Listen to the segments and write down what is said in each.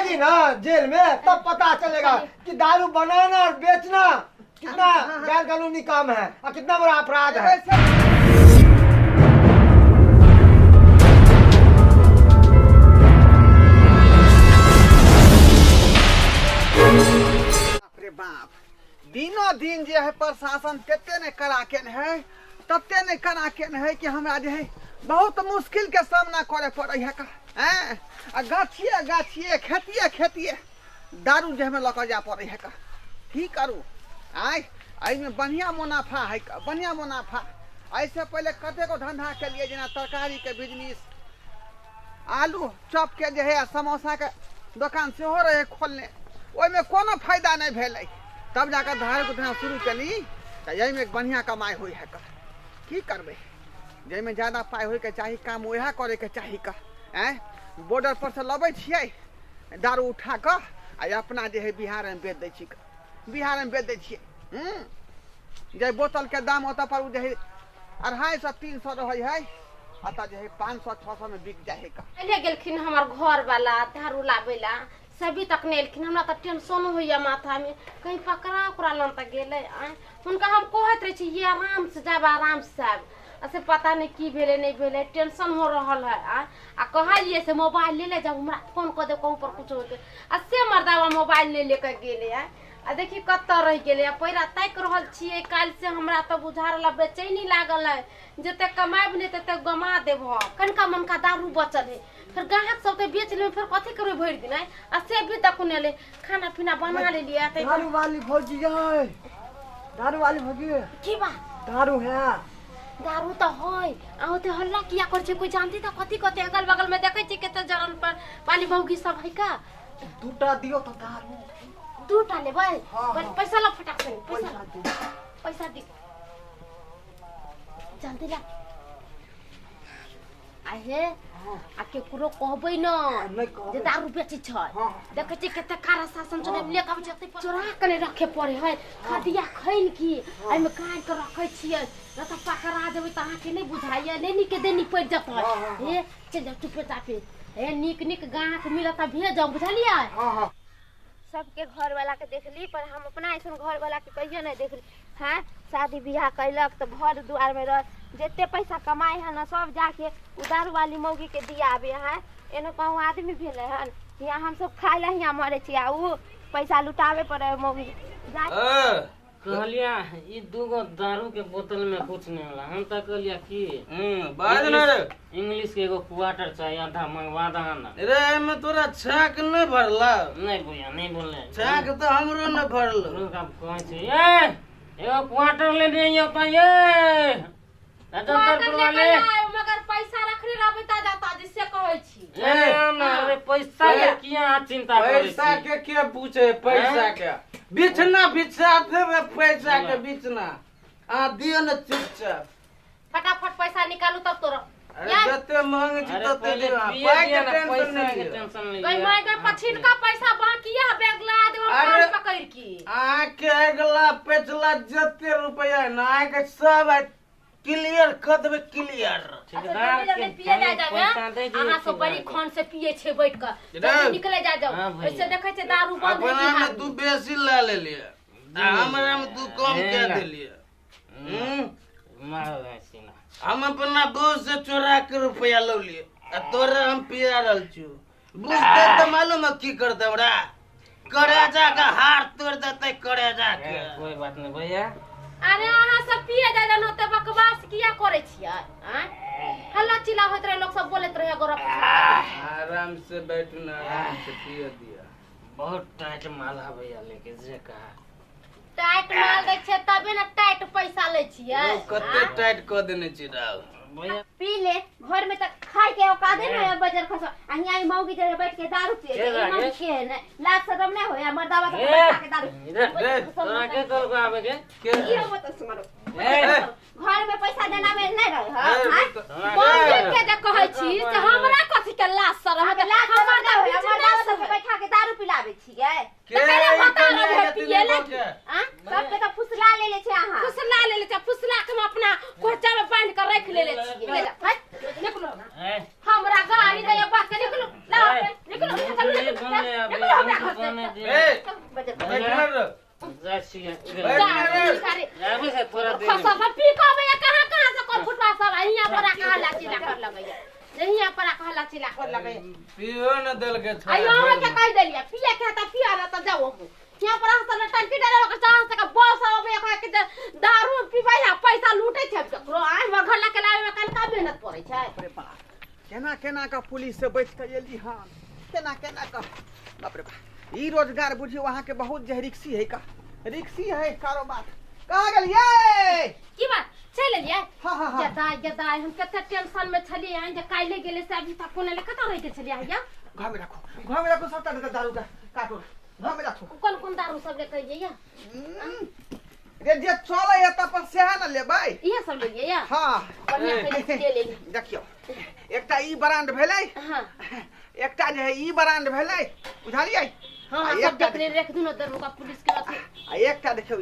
जाएगी ना जेल में तब पता चलेगा कि दारू बनाना और बेचना कितना गैर कानूनी काम है और कितना बड़ा अपराध है। बाप रे बाप, दिनो दिन जे है प्रशासन तते ने कड़ा केने है, तते ने कड़ा केने है कि हमरा जे है बहुत मुश्किल के सामना करे पड़े है का। हैं आ गाछिए गाछिए खेतिए खेतिए दारू जे हमें लऽ जाय पड़े है का। की करू आय, एहिमे बढ़िया मुनाफा है का, बढ़िया मुनाफा। एहिसँ पहिले कतेको धंधा के लिए जेना तरकारी के बिजनेस, आलू चॉप के जे है आ समोसा के दोकान सेहो रहे खोलने, ओहिमे कोनो फायदा नहि भेलै। तब जाकऽ दारू के धंधा शुरू केली तऽ एहिमे बढ़िया कमाइ होइ है का। की करबै, जाहिमे ज्यादा पाइ होइके चाही काम वएह करैके चाही का। आँय बॉर्डर पर से लबै छियै दारू उठा कऽ आ अपना जे है बिहारमे बेच दै छी, बिहारमे बेच दै छियै। जे बोतलके दाम ओतऽ पर ओ जे है 250-300 रहै है, एतऽ जे है 500-600 मे बिक जाइ है का। पहिले गेलखिन हमर घर वाला दारू लाबै ला, सभी तक नहि एलखिन। हमरा तऽ टेंशन होइया माथा में, कहीं पकड़ा उकड़ा लन तऽ गेलै। आँय हुनका हम कहैत रहै छी ये आराम से जाब आराम से आब, आ से पता नहि की भेलै नहि भेलै, टेंशन हो रहल है। आँय आ कहलियै से मोबाइल ले ले जाउ, हमरा फोन कऽ देब कहूँ पर कुछो होतै, आ से मर्दावा मोबाइल नहि लेके गेलै। आँय आ देखी कतऽ रहि गेलै, आ पैरा ताकि रहल छियै काल्हि से। हमरा तऽ बुझा रहल बेचैनी लागल है, जते कमायब नहि तते गमा देब हम। कनका मनका दारू बचल है, फेर ग्राहक सब तऽ बेच लेबै, फेर कथी करबै भरि दिन। आँय आ से भी तक नहि खाना पीना बना लेलियै। तऽ दारू वाली भौजी है, दारू वाली भौजी की बात? दारू है, दारू तऽ है। आ ओते हल्ला किया करै छै, कोइ जानती तऽ कथी कहतै? अगल बगल में देखै छियै कते जरन पर पानी मौगी सब है का। दूटा दियौ तऽ दारू। दूटा लेबै? हाँ, हाँ। पैसा ला फटाक से, पैसा पैसा दू, पैसा दी जल्दी ला। आ हे आ केकरो कहबै न नहि कहबै। जे दारू बेचै छै। हाँ। देखै छियै कते कारा शासन छै, लेके आबै छै चोरा के नहि रखे पड़े है। खदिया खैन की एहिमे काटि के रखै छियै, नहि तऽ पकड़ा जेबै तऽ अहाँके नहि बुझाइया, लेनी के देनी पड़ि जेतै। हाँ, हाँ, हे चलि जाउ चुपे चापे, हे नीक नीक गाहक मिलत तऽ भेजब, बुझलियै? हाँ हाँ। सबके घर वाला के देखली पर हम अपना ऐसन घर वाला के कहियो नहीं देखली। हाँ शादी बियाह कैलक तो घर दुआर में रह, जते पैसा कमाए है ना सब जाके उधार वाली मौगी के दियाबे है। एनो कहूँ आदमी भेलै हन, हियाँ हम सब खाइ ला हियाँ मरै छी आ उ पैसा लुटाबे पर है मौगी। कहलिया ई दूगो दारू के बोतल में कुछ नहीं होला। हम तो कहलिया कि बाज ना रे, इंग्लिश के एगो क्वार्टर चाहिए, आधा मंगवा दहा ना। रे एमे तोरा छाक नहीं भरला? नहीं भैया नहीं बोलले, छाक तो हमरो न भरल। रुक अब कहै छी ए एगो क्वार्टर ले नहीं होता ये क्वार्टर लेके आयो, मगर पैसा रखने रहबै ताजा ताजी से कहै छी। ए ना रे पैसा के किया चिंता करै छी? पैसा के के पूछे, पैसा के बिछना बिछा देबे, पैसा के बिछना आ दियो न चुपचाप। फटाफट पैसा निकालू तब तोरा। अरे जते मांगे छी अरे तते पहिले दियो, पिए पाइ दिया के ना, टेंशन पैसा नहीं के लियो। टेंशन नहीं गई लियो। माय गई पछिनका पैसा बाकी है, बैग ला देब हम अरे कान पकड़ के। अहाँ के अगला पिछला जते रुपया है ना अहाँ के सब आइ क्लियर क देबे, क्लियर। ठेकेदार जल्दी के जल्दी पिए जा जाब, पैसा दे दिए अहाँ सब बड़ी ठेकेदार के। खान से पिए छे बैठ के, रे। जल्दी निकले जा जाओ। हाँ भैया। ऐसे देखै छै दारू बंद है अपना में बिहार तू बेसी ला लेलिए आ हमरा में तू कम हे के ना। देलिए। मारो ऐसी ना। हम अपना बहू से चोरा के रुपया लौलिए आ तोरा हम पिया रहल छियो। बुझते तो मालूम है की करते हमरा, करेजा के हार तोड़ देते, करेजा के। कोई बात नहीं भैया। अरे अहाँ सब पिए जा जानो ते बकवास किया करै छियै? आँय हल्ला चिल्ला होइत रहे, लोग सब बोलैत रहे गोरा। आराम से बैठू ना, आराम से पिए दिया। बहुत टाइट माल है भैया, लेके जे कहा टाइट माल दै छै तबे ने टाइट पैसा लै छियै। कते टाइट क देने छी राव भैया? पी ले, घर में तक खाए के औकात है ना बजर खसो, आ हियाँ ई मौगी जरे बैठ के दारू पिए के छै। ई लागे? मौगी के है ने लाज शरम नहीं होया, मर्दावा सब ए, बैठा के दारू इधर रे, तोरा के कहलको आबे के? के? ई हो तो सुमरो। ए, घर में पैसा देना में नहीं रहे हां। ए, हां? मौगी के जे कहै छी से हमरा कथी के लाज शरम है? लाज शरम हमर नहीं होया, तऽ मर्दावा बिजनेस सब है। बैठा के दारू पिलाबै छियै। के तऽ केना बता ई रहल है कन्या पिए ला? के? हां सबके तऽ फुसला लेले छै अहाँ। फुसला लेले छै, फुसला के हम अपना कोचा में बांध के रख लेले छियै। ले जा, हट, निकलो। ए, हमरा गाड़ी दैया बात के निकलो, लाओ, ए, निकलो, चलू, निकलो। नहीं अभी निकलो हमरा घर से। दुकान दे। ए, चल, बजे बैठ ना रे। जा छियै। बैठ ना रे। जाबे से थोड़ा देर में। सब पी के अबैया कहाँ कहाँ से कोन फुटवा सब आ हियाँ पर आके हल्ला चिल्ला कर लगैया, हियाँ पर आके हल्ला चिल्ला कर लगैया। पियो न देलकै छोरा। आइयो अहाँ के कहि देलियै पिए के है तऽ पिया ना तऽ जाओ अहूँ। यहाँ पर अहाँ सब टंकी डाले ओकर चाह से बस अबै ओकरा के जे दारू पीबै आ पैसा लूटै छै ककरो। आइ हमर घर लऽ के लाबै मे कनका मेहनत पड़ै छै। बाप रे बाप, केना केना का पुलिस से बच के एली हन, केना केना का, बाप रे बाप। ई रोजगार बुझियो अहाँ के बहुत जे रिक्सी है का, रिक्सी है कारोबार। कहाँ गेलियै? की बात चलि एलियै? हाँ हाँ हाँ। जदाय जदाय हम कते टेंशन में छलियै हन जे काल्हि गेलै से अभी तक कोने ले कतऽ रहि गेल छलियै हैया? घर में रखो, घर में रखो सबटा दारू का कार्टून घर में रखो। कोन कोन दारू सब लेके अइयै या? रे जे चलै है तब पर सेहा न लेबै। इहे सब लेलियै या? हाँ। बढ़िया से ले लेली। देखियौ एकटा ई ब्रांड भेलै, हाँ एकटा जे है ई ब्रांड भेलै, बुझलियै? हाँ आ हाँ, सब एकटा देख ले रख दिनो दरोगा पुलिस के अथी। आ एकटा देखियौ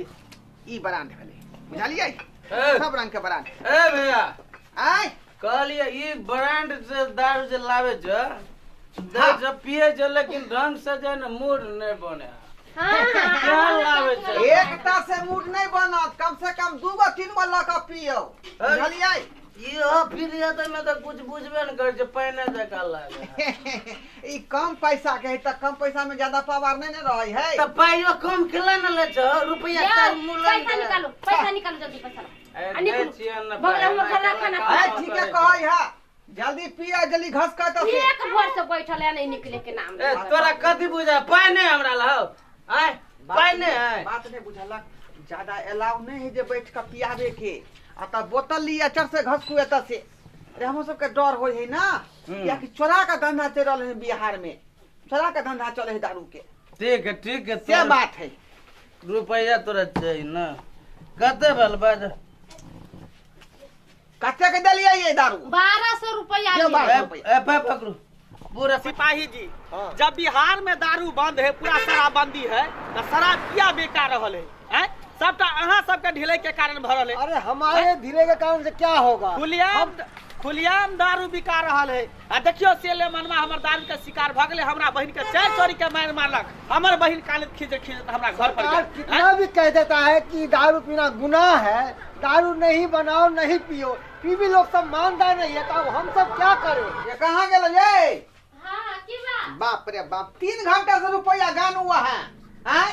ई ब्रांड भेलै, बुझलियै? ए, सब रंग के ब्रांड। ए भैया आय कहलियै ई ब्रांड से दारू जे लाबै छ दै छ पिए छ लेकिन ढंग से जे ने मूड नहि बने। हाँ हाँ क्या लाबै छ? एकटा से मूड नहीं बनत, कम से कम दू गो तीन गो लऽ कऽ पियौ, बुझलियै? इहो पी लिअ तऽ मे तऽ कुछ बुझबे ने करै छै, पानि जकाँ लागै। ई कम पैसा के है तऽ कम पैसा में ज्यादा पावर नहीं ने रहै है। तऽ पाइयो कम केला ने लै छ रुपैआ यार, तऽ मूल्य पैसा निकालो, पैसा निकालो जल्दी, पैसा लाओ। ए, आ निकलू। दै छियै ने भऽ गेलै, पाइ, हमर घर खाना एना आय केना ठीके करै कहै है, जल्दी पिया जल्दी घस कर तऽ से। एक भोर से बैठल है नहीं निकले के नाम। ए तोरा कथी बुझा पाइ नहि हमरा लग, आय पाइ नहि है। बात नहीं बुझलक, ज्यादा अलाउ नहीं है जे बैठ के पियाबे के, आ तब बोतल लिया चर से घसकू एतऽ से। अरे हमर सबके डर होइ है ना, कियाकि चोरा के धंधा चलि रहल है बिहार में, चोरा के धंधा चले है दारू के। ठीक है ठीक है, से बात है। रुपैआ तोरा चाही ना? कते भेल बाज? कते के देलियै ये दारू? 1200 रुपया। ये बारह ए सौ रुपया। ए पाइ पकड़ू पूरा। सिपाही जी, जब बिहार में दारू बंद है, पूरा शराबबंदी है, तो शराब किया बेका रहल है? हैं? सबटा अहाँ सबके ढिले के कारण भरल है। अरे हमारे धीरे के कारण से क्या होगा? खुलियाम खुलियाम दारू बिका रहल है। आ देखियो सेले मनमा हमर दारू के शिकार भऽ गेलै, हमरा बहिन के चारि चोरी के मारि मारलक, हमर बहिन कानैत खींचैत खींचैत हमरा घर पर सरकार गेल। कितना भी कह देता है कि दारू पीना गुनाह है, दारू नहीं बनाओ नहीं पियो, फिर भी लोग सब मानता नहीं है, तो अब हम सब क्या करें? ये कहाँ गेल ये? हाँ की बात? बाप रे बाप, 3 घंटा से रुपया गान हुआ है। आय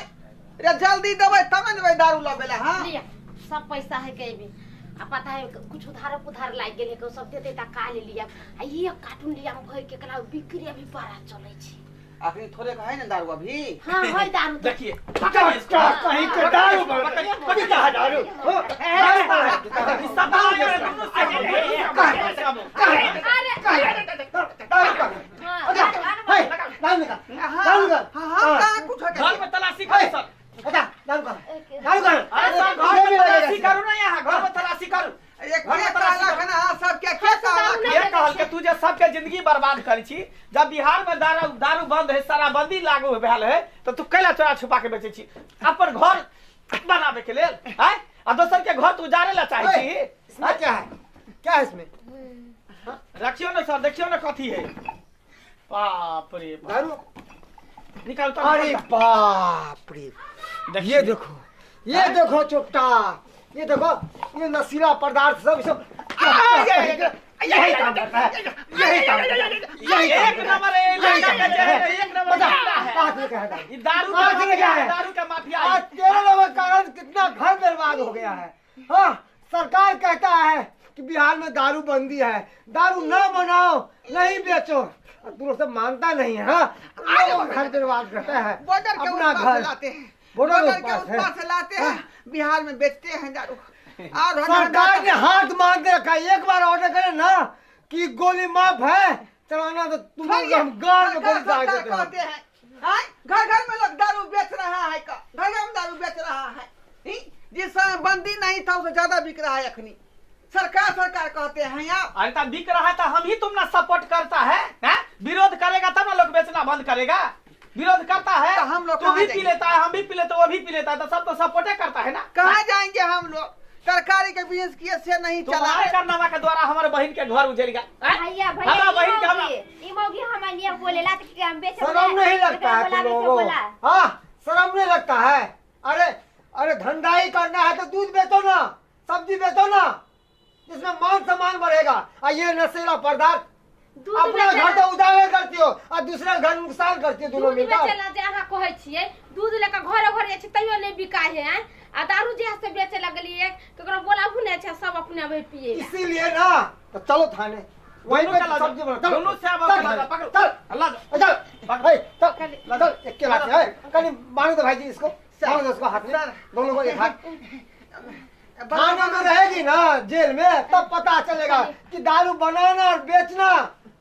रे जल्दी देबै तब ने देबै दारू लबे ला। हाँ लिया सब पैसा है के भी, आ पता है कुछ उधार उधार लागि गेल है के सब देते त का ले लिया। आ ये कार्टून लिया हम भर के कला बिक्री अभी बड़ा चलै छै। अखनी थोड़े के है ना दारू अभी। हाँ है दारू तो। देखिए कहीं के दारू पीता है दारू। हो, दारू का हाँ है, दारू निकाल, दारू निकाल। हाँ हाँ कहाँ कुछ है घर में तलाशी करू सर। अच्छा, दारू का, दारू का। अरे सर घर में तलाशी करू ना, यहाँ घर में तलाशी करू। ये के कहलक हन अहाँ सबके, के कहलक? ये कहल के तू जे सबके जिंदगी बर्बाद करै छी। जब बिहार में दारू दारू बंद है, शराबबंदी लागू भेल है, तो तू कैला चोरा छुपा के बेचै छी अपन घर बनाबे के लेल? आय आ दोसर के घर तू उजारे ला चाहै छी? इसमें क्या है, क्या है इसमें? रखियो ना सर, देखियो ना कथी है। बाप रे बाप। दारू निकाल तो। अरे बाप रे, ये देखो, ये देखो चोपटा, ये देखो ये नशीला पदार्थ सब सब यही काम करता है, यही काम करता है, यही काम एक करता है। नंबर है, यही इलाका काम के करता है। जे है, एक नंबर बता, गुंडा है। कहाँ से लेके आया दारू? ई दारू कहाँ के से लेके आया? दारू के माफिया आज है। तेरे लोगों के कारण कितना घर बर्बाद हो गया है। हाँ, सरकार कहता है कि बिहार में दारू बंदी है, दारू ना बनाओ नहीं बेचो, और तू लोग सब मानता नहीं है। हाँ, लोगों का घर बर्बाद करता है। बॉर्डर के अपना उस पार से घर लाते हैं, बॉर्डर के बॉर्डर के उस उस पार पार से। से लाते हैं, बिहार में बेचते हैं दारू। और सरकार ने हाथ मार दे रखा है, एक बार ऑर्डर करे ना कि गोली माफ है चलाना, तो तुम लोग हम गाड़ में गोली दाग सरकार देते हैं। कहते हैं आय, घर घर में लोग दारू बेच रहा है, घर घर में दारू बेच रहा है। ही? जिस समय बंदी नहीं था उसे ज्यादा बिक रहा है अखनी। सरकार सरकार कहते हैं आप। अरे तब बिक रहा है तो हम ही तुम ना सपोर्ट करता है, हैं? विरोध करेगा तब ना लोग बेचना बंद करेगा। विरोध करता है तो हम लोग तू भी कहाँ पी लेता है, हम भी पी लेते, वो भी पी लेता है, तो सब तो सपोर्टे करता है ना। कहाँ जाएंगे हम लोग? तरकारी के बिजनेस किए से नहीं चला। तुम्हारे कारनामा के द्वारा हमारे बहन के घर उजड़ गया। भैया भैया हमरा बहन के हमरा ई मौगी हमरा लिए बोलेला कि हम बेचे। शर्म नहीं लगता है तुम लोगों को? हां शर्म नहीं लगता है? अरे अरे धंधा ही करना है तो दूध बेचो ना, सब्जी बेचो ना, जिसमें मान सम्मान बढ़ेगा। और ये नशीला पदार्थ अपना घर तो उजागर करती हो और दूसरा घर नुकसान करती हो। दोनों मिलकर बेचेला जे अहाँ कहै छियै, दूध लेके घरे घरे जाइ छै तैयो नहि बिकाय है, आ दारू जे से बेचे लगलियै केकरो बोलाबू नहि छै, सब अपने अबै पिए। इसीलिए ना तो चलो थाने, वहीं पे सब्जी बना। चलो दोनों से अब पकड़ो, चल अल्लाह चल भाई चल चल एक के लाते है कहीं मारो तो भाई जी इसको, मारो तो इसको हाथ में, दोनों को एक हाथ। थाने में रहेगी ना जेल में तब पता चलेगा कि दारू बनाना और बेचना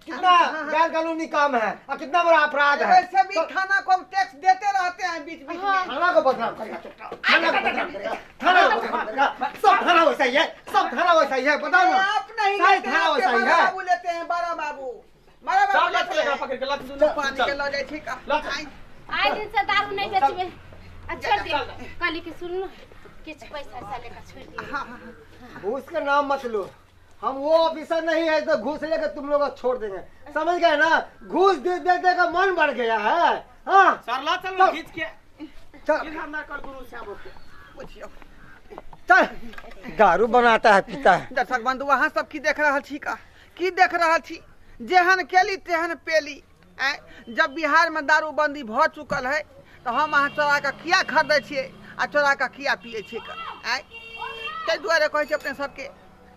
कितना गैर कानूनी काम है और कितना बड़ा अपराध है। वैसे भी थाना को हम टैक्स देते रहते हैं बीच बीच में। थाना को बदनाम करेगा, थाना को बदनाम करेगा, थाना को बदनाम करेगा। सब थाना वैसा ही है, सब थाना वैसा ही है, बताओ ना। आप नहीं लेते, थाना वैसा ही है। बाबू लेते हैं, बारह बाबू, बारह बाबू लेते हैं। पकड़ के लत दूनो पानी के लो जाय ठीक। आइ दिन से दारू नहीं बेचबे। अच्छा कहली कि सुन किछ पैसा ऐसा लेकर छोड़ दिए। घूस का नाम मत लो, हम वो ऑफिसर नहीं है तो घूस लेकर तुम लोग छोड़ देंगे, समझ गए ना? घूस दे दे दे का मन बढ़ गया है। हाँ सर ला चल खींच के चल चल, दारू बनाता है पीता है। दर्शक बंधु अहाँ सब की देख रहा छी का की देख रहा छी? जेहन केली तेहन पेली। जब बिहार में दारूबंदी भ चुकल है तो हम अहाँ चोरा के किया खरीदै छियै आ चोरा के किया पियै छियै? ताहि दुआरे कहै छी अपने सबके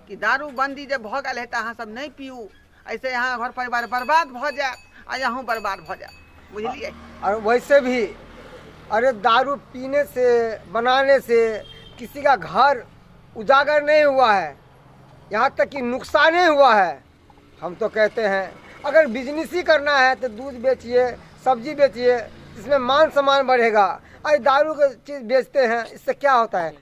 कि दारूबंदी जे भऽ गेल है तऽ अहाँ सब नहीं पीऊ, ऐसे यहाँ घर परिवार बर्बाद भऽ जायत आ अहूँ बर्बाद भऽ जायत, बुझलियै? और वैसे भी अरे दारू पीने से बनाने से किसी का घर उजागर नहीं हुआ है, यहाँ तक कि नुकसान ही हुआ है। हम तो कहते हैं अगर बिजनेस ही करना है तो दूध बेचिए, सब्जी बेचिए, इसमें मान सम्मान बढ़ेगा। अरे दारू के चीज़ बेचते हैं, इससे क्या होता है?